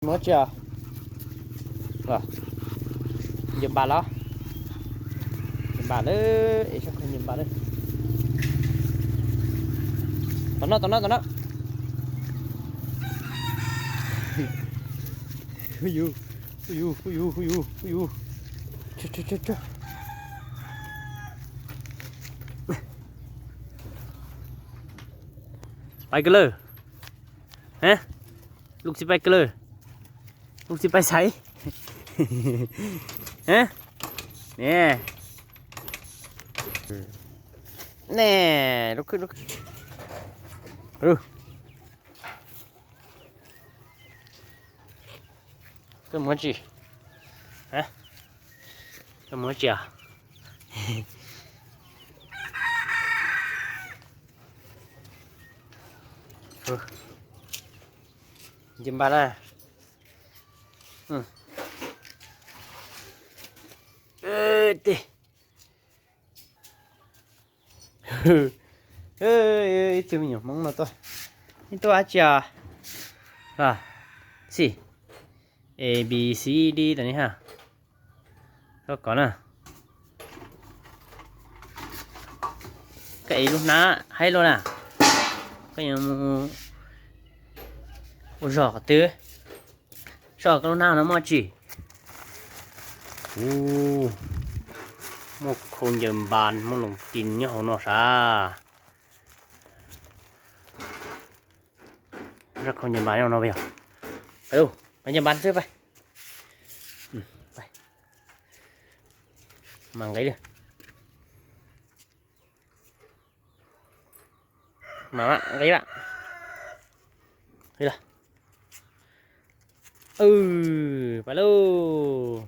Muab tsi os? Nce npas los? Nce npas lawm, es sab kho nce npas lawm. Tom no, tom no, tom no. Hu yus, hu yus, hu yus, hu yus, hu yus. Pais kawg lawm. Lub txiv pais kawg lawm. Lub txiv pais xaiv. Ne, ne, lub khwb, lub khwb. Koj muab tsi? Koj muab tsi os? Nce npas na. Tej, ib tug me nyuam Hmoob no tuaj, ib tuaj dab tsi os? Xij, A B C D tas ni ha. Koj kov na. Koj ev lub hnab haib luaj na. Koj yuav mus ua zog qhov twg? Soj koj lub hnab no muaj tsi? Ub, muaj khau ncaws npas, muaj loos tis nyob hauv no sav. Soj khau ncaws npas nyob no yog. Pais, pais ncaws npas xwb pais. Mas nqis li. Mas nqis lawm. Pais lauj.